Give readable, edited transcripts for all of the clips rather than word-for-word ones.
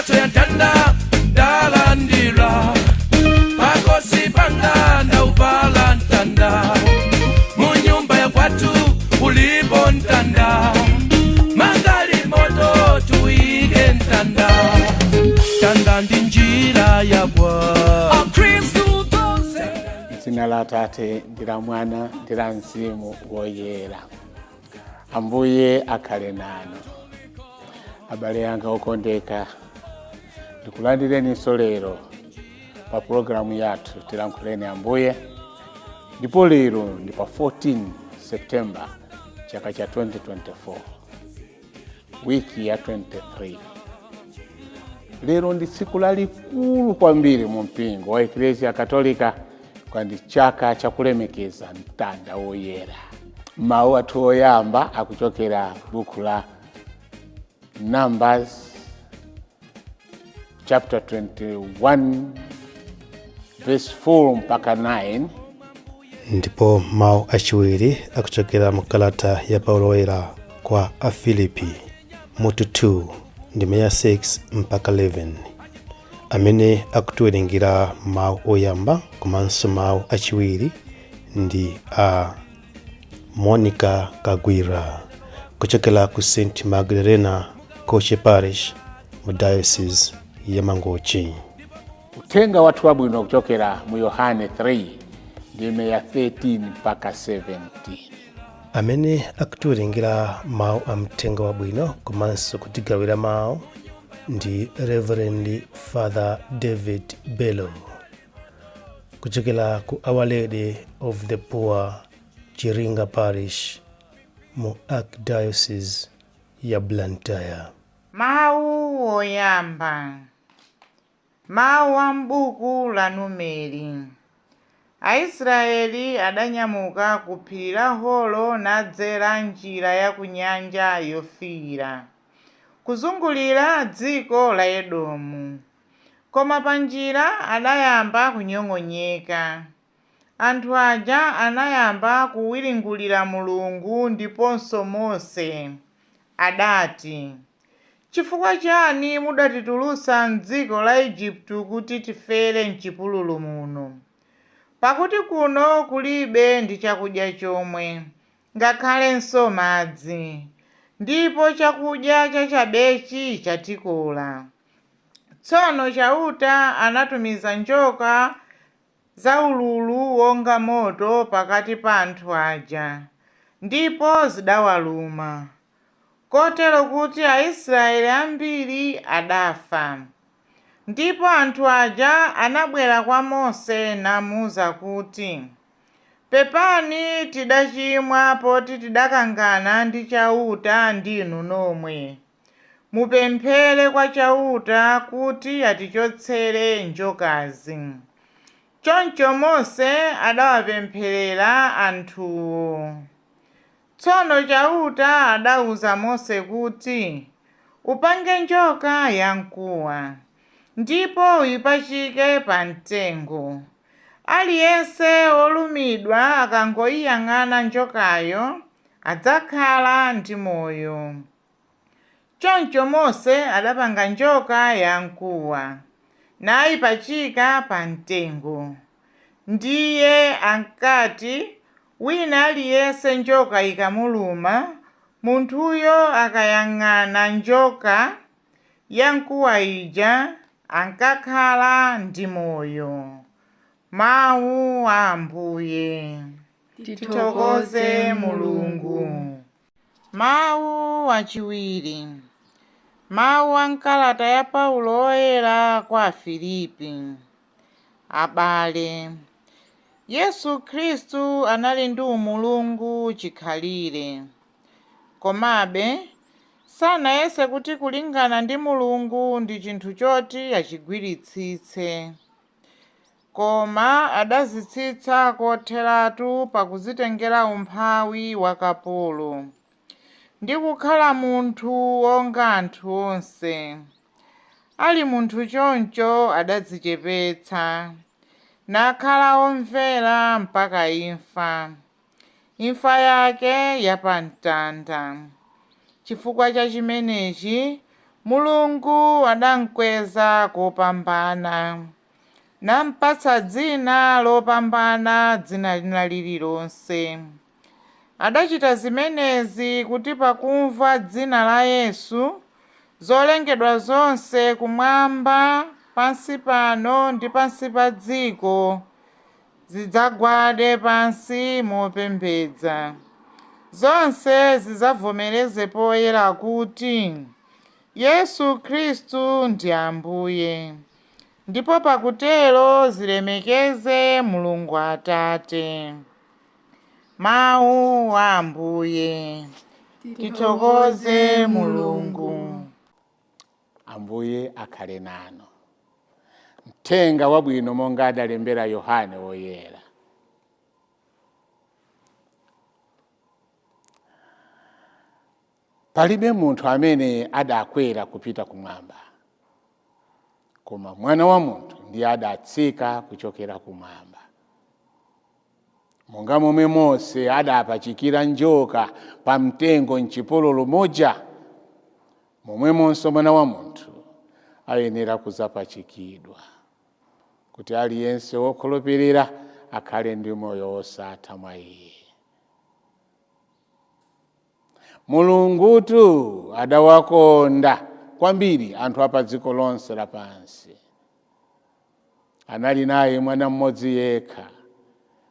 Mphatso ya mtanda ndalandira, pakosi panga ndauvala mtanda, mu nyumba ya kwathu ulipo mtanda, mangali moto tuike mtanda, tanda ndi njira yakwa Akhristu tonse. Dzina la Atate ndi la Mwana ndi la Mzimu Woyera. Ambuye akhale nanu. Abale anga okondeka, ndikulandireninso lero pa pulogalamu yathu Tilankhuleni Ambuye. Ndipo lero ndi pa 14 September chaka cha 2024, wiki ya 23. Lero ndi tsiku lalikulu kwambiri mu mpingo wa Eklesia Katolika, kwa ndi chaka chakulemekeza mtanda woyera. Mawu athu oyamba akuchokera buku la Numbers chapter 21 verse 4 mpaka 9. Ndipo mawu achiwiri akuchokera mu kalata ya Paulo Woyera kwa Afilipi mutu 2 ndime ya 6 mpaka 11. Amene akutiwerengera mawu oyamba komanso mawu achiwiri ndi a Monica Kagwira kuchokera ku St Magdalena Koche Parish mu Diocese ya Mangochi. Uthenga wathu wabwino kuchokera mu Yohane 3 ndime ya 13 mpaka 17. Amene akutiwerengera mawu a mthenga wabwino komanso kutigawira mawu ndi Reverend Father David Bello kuchokera ku Our Lady of the Poor, Chiringa Parish mu Archdiocese ya Blantyre. Mawu oyamba. Mawu a m'buku la Numeri. Aisraeli adanyamuka ku phiri la Horo nadzera njira ya ku Nyanja Yofiira, kuzungulira dziko la Edomu. Koma pa njira adayamba kunyong'onyeka. Anthu aja anayamba kuwiringulira Mulungu ndiponso Mose. Adati, "Chifukwa chani mudatitulutsa m'dziko la Igupto kuti tifere m'chipululu muno? Pakuti kuno kulibe ndi chakudya chomwe, ngakhalenso madzi, ndipo chakudya chachabechi chatikola." Tsono Chauta anatumiza njoka za ululu wonga moto pakati pa anthu aja, ndipo zidawaluma, kotero kuti Aisraeli ambiri adafa. Ndipo anthu aja anabwera kwa Mose namuwuza kuti, "Pepani, tidachimwa poti tidakangana ndi Chauta ndi inu nomwe. Mupemphere kwa Chauta kuti atichotsere njokazi." Choncho Mose adawapempherera anthuwo. Tsono Chauta adawuza Mose kuti, "Upange njoka yamkuwa ndipo uyipachike pa mtengo. Aliyense wolumidwa akangoyiyang'ana njokayo adzakhala ndi moyo." Choncho Mose adapanga njoka yamkuwa nayipachika pa mtengo. Ndiye ankati wina aliyense njoka ikamuluma, munthuyo akayang'ana njoka yamkuwa ija ankakhala ndi moyo. Mawu a Ambuye. Tithokoze Mulungu. Mawu achiwiri. Mawu a mkalata ya Paulo Woyera kwa Afilipi. Abale, Yesu Khristu anali ndi umulungu chikhalire. Komabe, sanayese kuti kulingana ndi Mulungu ndi chinthu choti achigwiritsitse. Koma adazitsitsa kotheratu pakuzitengera umphawi wa kapolo, ndi kukhala munthu wonga anthu onse. Ali munthu choncho adadzichepetsa, nakhala womvera mpaka imfa, imfa yake yapamtanda. Chifukwa cha chimenechi, Mulungu adamkweza kopambana, nampatsa dzina lopambana dzina lina lililonse. Adachita zimenezi kuti pakumva dzina la Yesu, zolengedwa zonse kumwamba, pansi pano ndi pansi pa dziko zidzagwade pansi mopembedza. Zonse zidzavomereze poyera kuti Yesu Khristu ndi Ambuye, ndipo pakutero zilemekeze Mulungu Atate. Mawu a Ambuye. Tithokoze Mulungu. Ambuye akhale nanu. Mthenga wabwino monga adalembera Yohane Woyera. Palibe munthu amene adakwera kupita kumwamba, koma Mwana wa Munthu ndiye adatsika kuchokera kumwamba. Monga momwe Mose adapachikira njoka pamtengo mchipululu muja, momwemonso Mwana wa Munthu ayenera kudzapachikidwa, kuti aliyense wokhulupirira akhale ndi moyo wosatha mwa iye. Mulungutu adawakonda kwambiri anthu a pa dziko lonse lapansi. Anali naye mwana mmodzi yekha,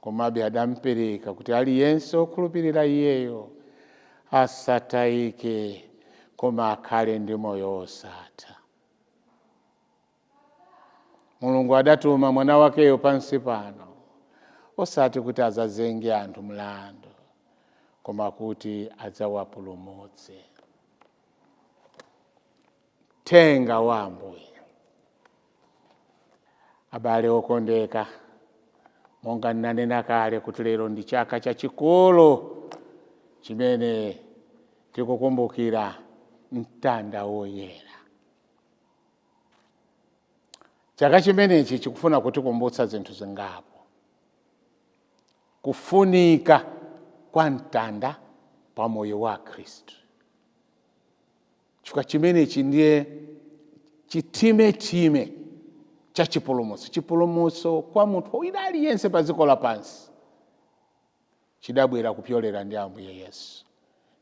komabe adampereka kuti aliyense wokhulupirira iyeyo asatayike, koma akhale ndi moyo wosatha. Mulungu adatuma mwana wakeyo pansi pano, osati kuti adzazenge anthu mlandu, koma kuti adzawapulumutse. Mthenga wa Ambuye. Abale okondeka, monga ndinanena kale kuti lero ndi chaka chachikulu chimene tikukumbukira mtanda woyera. Chaka chimenechi chikufuna kutikumbutsa zinthu zingapo. Kufunika kwa mtanda pa moyo wa Khristu. Chifukwa chimenechi ndiye chithimethime cha chipulumutso. Chipulumutso kwa munthu wina aliyense pa dziko lapansi chidabwera kupyolera ndi Ambuye Yesu,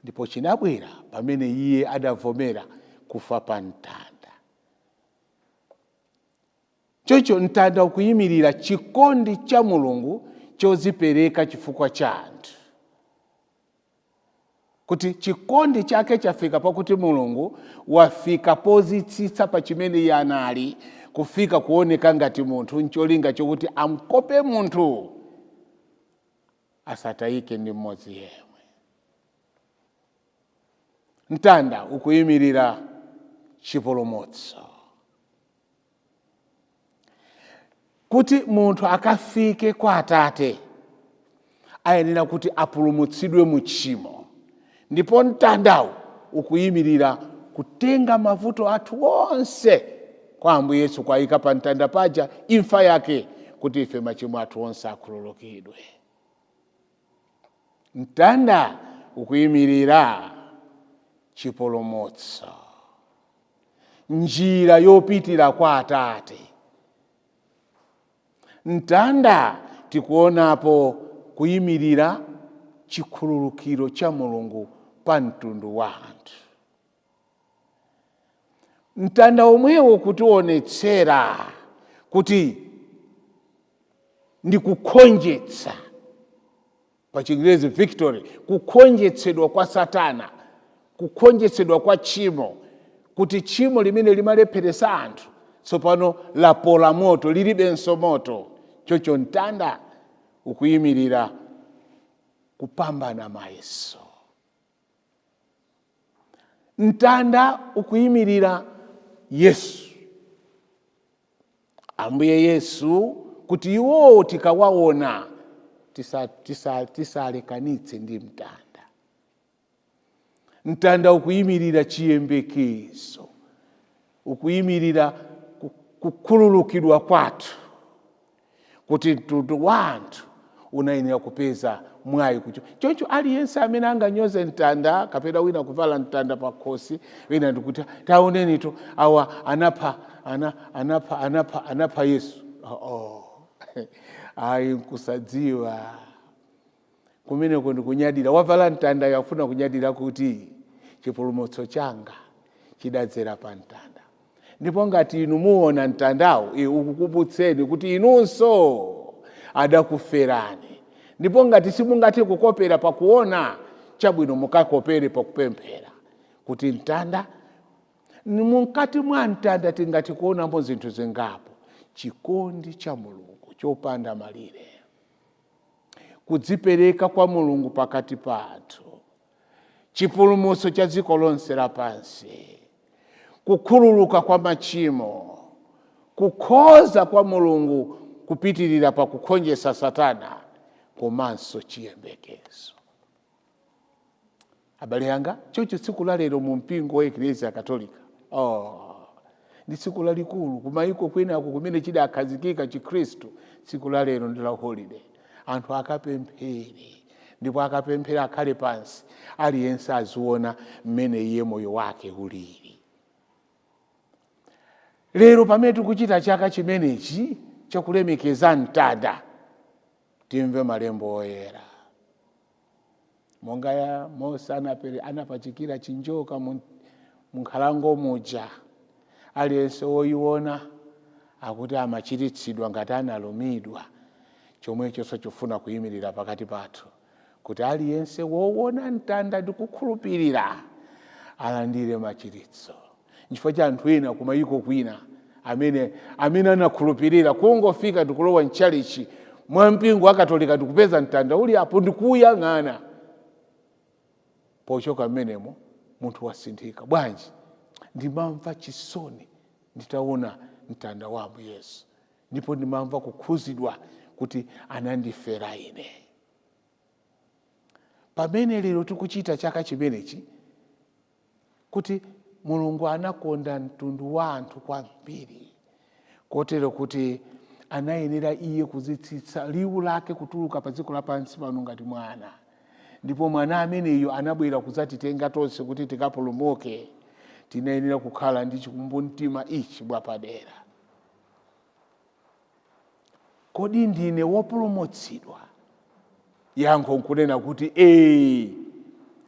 ndipo chinabwera pamene iye adavomera kufa pa mtanda. Choncho mtanda ukuyimirira chikondi cha Mulungu chodzipereka chifukwa cha anthu, kuti chikondi chake chafika pakuti Mulungu wafika pozitsitsa pa chimene iye anali, kufika kuoneka ngati munthu, ncholinga chokuti amkope munthu asatayike ndi mmodzi yemwe. Mtanda ukuyimirira chipulumutso, kuti munthu akafike kwa Atate ayenera kuti apulumutsidwe mu tchimo, ndipo mtandawu ukuyimirira kutenga mavuto athu onse kwa Ambuye Yesu, kwayika pa mtanda paja imfa yake, kuti ife machimo athu onse akhululukidwe. Mtanda ukuyimirira chipulumutso, njira yopitira kwa Atate. Mtanda tikuonapo kuyimirira chikhululukiro cha Mulungu pa mtundu wa anthu. Mtanda omwewo kutionetsera kuti ndi kukhonjetsa, pa Chingerezi victory, kukhonjetsedwa kwa Satana, kukhonjetsedwa kwa tchimo, kuti tchimo limene limalepheresa anthu tsopano lapola moto, lilibenso moto. Chocho mtanda ukuyimirira kupambana mayeso. Mtanda ukuyimirira Yesu, Ambuye Yesu, kuti iwowo tikawaona tisalekanitse ndi mtanda. Mtanda ukuyimirira chiyembekezo, ukuyimirira kukhululukidwa kwathu, kuti mtundu wa anthu Unayenera kupeza mwayi kucho. Choncho aliyense amene anganyoze mtanda kapena wina kuvala mtanda pakhosi, wina ndikuti taonenito awa anapha anapha anapha anapha Yesu. Oh. Ayi, nkusadziwa kumeneko ndikunyadira. Wavala mtanda yafuna kunyadira kuti chipulumutso changa chidadzera pa mtanda. Ndipo ngati inu muona mtandawo, ukukumbutseni kuti inunso adakuferani. Ndipo ngati simungathe kukopera pakuona, chabwino mukakopere pakupemphera kuti mtanda. Mukati mwa mtanda tingati kuonamo zinthu zingapo: chikondi cha Mulungu chopanda malire, kudzipereka kwa Mulungu pakati pathu, chipulumutso cha dziko lonse lapansi, kukhululuka kwa machimo, kukhoza kwa Mulungu kupitirira pa kukhonjesa Satana, komanso chiyembekezo. Abale anga, choncho tsiku la lero mu mpingo wa Eklesia Katolika, oh, ndi tsiku lalikulu. Kumayiko kwinako kumene chidakhazikika Chikhristu, tsiku la lero ndi la holiday. Anthu akapemphere, ndipo akapemphera akhale pansi, aliyense aziona mmene iye moyo wake ulili. Lero pamene tikuchita chaka chimenechi chakulemekeza mtanda, timve malembo oyera monga ya Mose anapachikira chinjoka munkhalango muja, aliyense woyiona akuti amachiritsidwa ngati analumidwa. Chomwechonso chifuna kuyimirira pakati pathu kuti aliyense woona mtanda ndi kukhulupirira alandire machiritso. Nchifukwa cha anthu ena kumayiko kwina amene anakhulupirira, kungofika ndikulowa mchalichi mwa mpingo akatolika ndikupeza mtanda uli apo ndikuyang'ana, pochoka mmenemo munthu wasinthika. Bwanji? Ndimamva chisoni nditaona mtanda wa Ambuye Yesu, ndipo ndimamva kukhuzidwa kuti anandifera ine. Pamene lero tikuchita chaka chimenechi kuti Mulungu anakonda mtundu wa anthu kwambiri kotero kuti anayenera iye kuzitsitsa liwu lake kutuluka pa dziko lapansi pano ngati mwana, ndipo mwana ameneyo anabwera kudzatitenga tonse kuti tikapulumuke, tinayenera kukhala ndi chikumbumtima ichi bwapadera: kodi ndine wopulumutsidwa? Yankho nkunena kuti ee,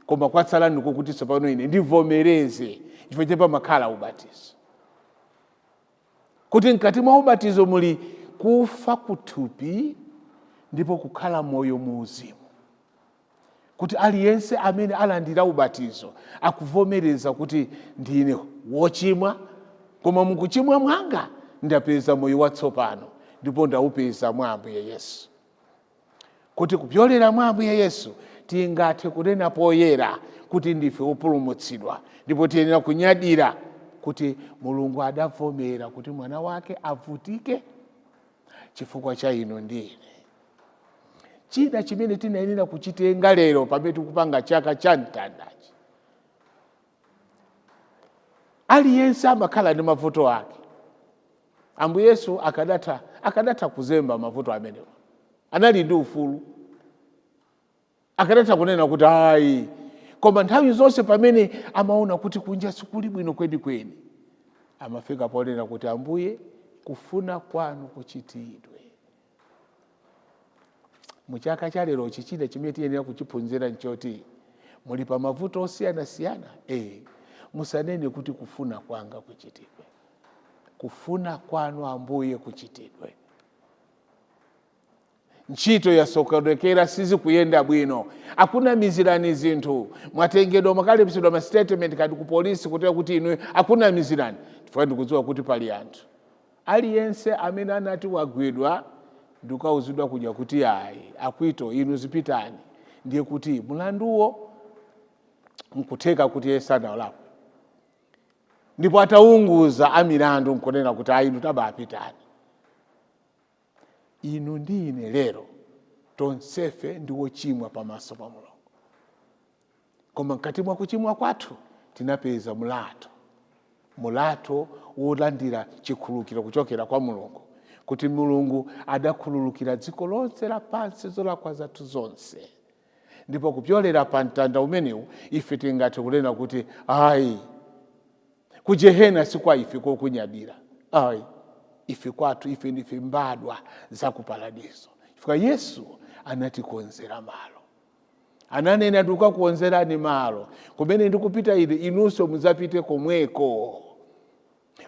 koma kwatsala ndiko kuti tsopano ine ndivomereze. Chifukwa chepamakhala ubatizo, kuti mkati mwa ubatizo muli kufa kuthupi ndipo kukhala moyo mu uzimu, kuti aliyense amene alandira ubatizo akuvomereza kuti ndine wochimwa, koma mukuchimwa mwanga ndapeza moyo watsopano, ndipo ndawupeza mwa Ambuye Yesu, kuti kupyolera mwa Ambuye Yesu tingathe kunena poyera kuti ndife wopulumutsidwa. Ndipo tiyenera kunyadira kuti Mulungu adavomera kuti mwana wake avutike chifukwa cha inu ndi ine. China chimene tinayenera kuchitenga lero pamene tikupanga chaka cha mtandachi, aliyense amakhala ndi mavuto ake. Ambuye Yesu akadatha kuzemba mavuto amenewa, anali ndi ufulu, akadatha kunena kuti ayi. Koma nthawi zonse pamene amaona kuti kunja sikuli bwino kwenikweni, amafika ponena kuti, "Ambuye, kufuna kwanu kuchitidwe." Muchaka cha lerochi, china chimene tiyenera kuchiphunzira nchoti muli pa mavuto osiyanasiyana, musanene kuti kufuna kwanga kuchitidwe, kufuna kwanu Ambuye kuchitidwe. Ntchito yasokonekera, sizikuyenda bwino, akunamizirani zinthu, mwatengedwa, mwakalipsidwa ma statement kati ku polisi kutera kuti inu akunamizirani. Chifukwa ndikudziwa kuti pali anthu, aliyense amene anati wagwidwa ndikukauzidwa kuja kuti ayi, akwito, inu zipitani, ndiye kuti mulanduwo nkutheka kuti iye sanalakwe, ndipo ataunguza amilandu nkunena kuti ayi, inu tabapitani. Inu ndi ine lero tonsefe ndi wochimwa pamaso pa Mulungu, koma mkati mwa kuchimwa kwathu tinapeza mulato, mulato wolandira chikhululukiro kuchokera kwa Mulungu. Kuti Mulungu adakhululukira dziko lonse lapansi zolakwa zathu zonse. Ndipo kupyolera pa mtanda umenewu ife tingathe kunena kuti ayi, kujehena si kwa ife kokunyadira, ayi, ife kwathu, ife ndife mbadwa za ku paradiso, chifukwa Yesu anatikonzera malo. Ananena, "Ndikukakukonzerani malo. Kumene ndikupita ine, inunso mudzapite komweko."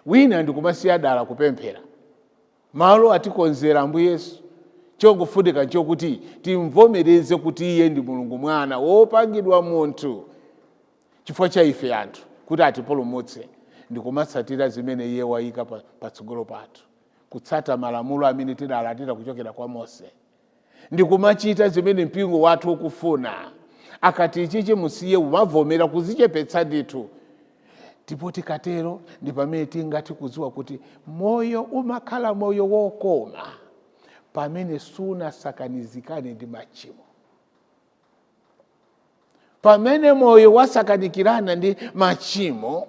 Wina ndikumasiya dala kupemphera. Malo atikonzera Ambuye Yesu. Chongofunika nchokuti timvomereze kuti iye ndi Mulungu Mwana wopangidwa munthu chifukwa cha ife anthu, kuti atipulumutse, ndikumatsatira zimene iye wayika patsogolo pathu, kutsata malamulo amene tidalandira kuchokera kwa Mose, ndikumachita zimene mpingo wathu ukufuna. Akati ichichi musiye, umavomera kuzichepetsa ndithu. Ndipo tikatero ndi pamene tingathe kudziwa kuti moyo umakhala moyo wokoma pamene sunasakanizikane ndi machimo. Pamene moyo wasakanikirana ndi machimo,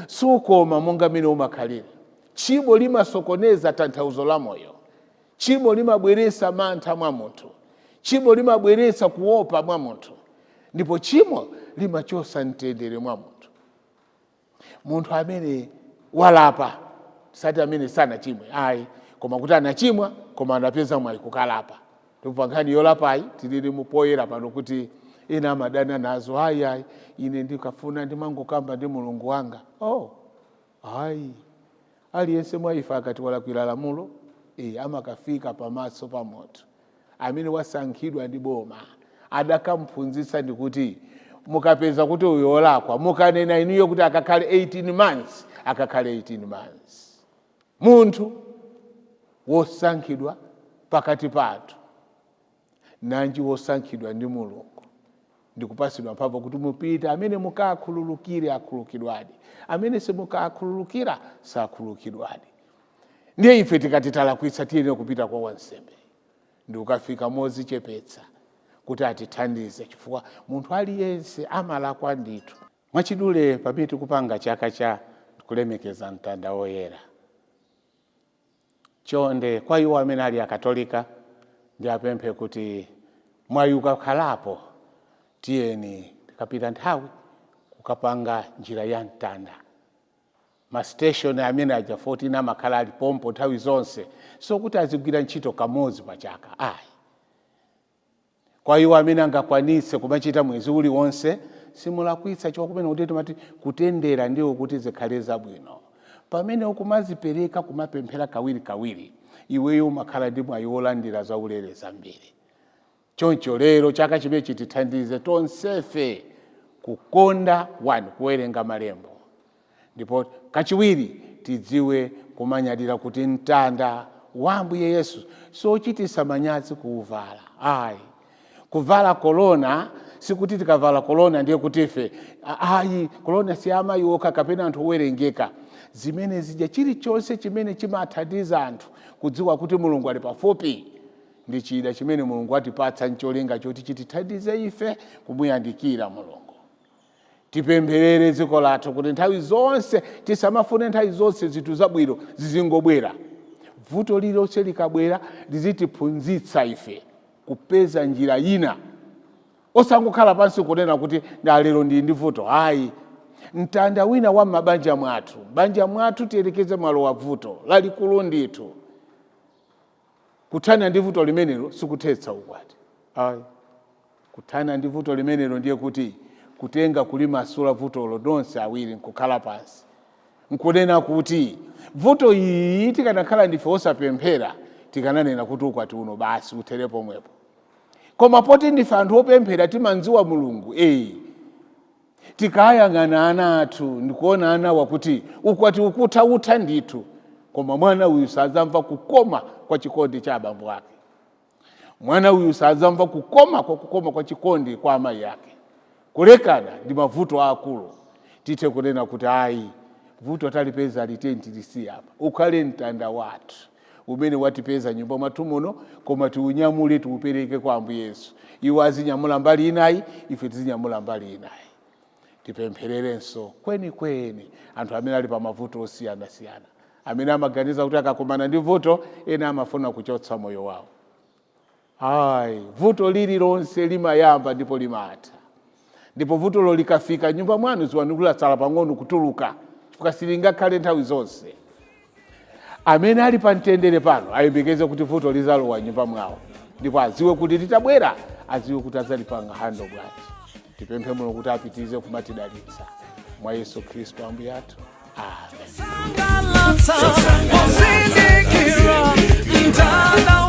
sukoma monga mmene umakhalira. Tchimo limasokoneza tanthauzo la moyo. Tchimo limabweretsa mantha mwa munthu. Tchimo limabweretsa kuopa mwa munthu. Ndipo tchimo limachosa mtendere mwa munthu. Munthu amene walapa, sati amene sanachimwe ayi, koma kuti anachimwa koma anapeza mwayi kukalapa. Ndipo pa nkhani yolapayi tilili mupoyera pano kuti ena amadana nazo: "Ayi, ayi, ine ndikafuna ndimangokamba ndi Mulungu wanga." Oh, ayi, aliyense mwa ife akati walakwira lamulo amakafika pamaso pa munthu amene wasankhidwa ndi boma, adakamphunzitsa ndikuti mukapeza kuti uyo wolakwa, mukanena inuyo kuti akakhale 18 months, akakhale 18 months. Munthu wosankhidwa pakati pathu, nanji wosankhidwa ndi Mulungu ndikupasidwa mphamvu kuti mupite, amene mukakhululukire akhululukidwadi, amene simukakhululukira sakhululukidwadi. Ndiye ife tikati talakwitsa, tiyenera kupita kwa wansembe ndikukafika mozichepetsa kuti atithandize, chifukwa munthu aliyense amalakwa ndithu. Mwachidule, pamene tikupanga chaka cha kulemekeza mtanda woyera, chonde kwa iwo amene ali Akatolika ndiapemphe kuti mwayi ukakhalapo, tiyeni tikapita nthawi kukapanga njira ya mtanda. Ma station amene aja 14 amakhala ali pompo nthawi zonse, sokuti azigwira ntchito kamodzi pa chaka, ayi. Kwa iwo amene angakwanitse kumachita mwezi uliwonse, simulakwitsa, chifukwa kumene kuti timati kutendera ndiwo kuti zikhale zabwino. Pamene ukumazipereka kumapemphera kawiri kawiri, iweyo umakhala ndi mwayi wolandira zaulere zambiri. Choncho lero chaka chimene chitithandize tonsefe kukonda one, kuwerenga malembo, ndipo kachiwiri tidziwe kumanyadira kuti mtanda wa Ambuye Yesu sochitisa manyazi kuuvala, ayi. Kuvala kolona, sikuti tikavala kolona ndiye kuti ife ayi. Kolona si amayi okha kapena anthu owerengeka. Zimene zija, chilichonse chimene chimathandiza anthu kudziwa kuti Mulungu ali pafupi, ndi chida chimene Mulungu atipatsa ncholinga choti chitithandize ife kumuyandikira Mulungu. Tipempherere dziko lathu kuti nthawi zonse tisamafune nthawi zonse zinthu zabwino zizingobwera. Vuto lililonse likabwera lizitiphunzitsa ife kupeza njira ina, osangokhala pansi kunena kuti lero ndili ndi vuto, ayi. Mtanda wina wa m'mabanja mwathu, banja mwathu tiyelekeze mwalowa vuto lalikulu ndithu, kuthana ndi vuto limenelo sikuthetsa ukwati, ayi. Kuthana ndi vuto limenelo ndiye kuti kutenga kulimasula vutolo nonse awiri, nkukhala pansi nkunena kuti vuto iyi tikanakhala ndife osapemphera, tikananena kuti ukwati uno basi uthere pomwepo. Koma poti ndife anthu opemphera, timandziwa Mulungu, tikayang'ana ana athu ndikuona ana wakuti ukwati ukutha, utha ndithu, koma mwana uyu sadzamva kukoma kwa chikondi cha abambo ake, mwana uyu sadzamva kukoma kwa chikondi kwa amayi ake, kulekana ndi mavuto aakulu, tithe kunena kuti ayi, vuto talipeza liteni, tilisiye apa, ukhale mtanda wathu umene watipeza nyumba mwathu muno, koma tiunyamule tiupereke kwa Ambuye Yesu. Iwo azinyamula mbali inayi, ife tizinyamula mbali inayi. Tipemphererenso kwenikweni anthu amene ali pa mavuto osiyanasiyana. Amene amaganiza kuti akakumana ndi vuto, ena amafuna kuchotsa moyo wawo. Ayi, vuto lililonse limayamba ndipo limatha. Ndipo vutolo likafika nyumba mwanu, ziwani kuti latsala pang'ono kutuluka, chifukwa silingakhale nthawi zonse. Amene ali pa mtendere pano ayembekeze kuti vuto lizalowa nyumba mwawo, ndipo aziwe kuti litabwera, aziwe kuti adzalipanga handle bwanji. Tipemphe Mulungu kuti apitirize kumatidalitsa mwa Yesu Khristu Ambuye athu. Amen. Sangalatsa, pozindikira mtanda.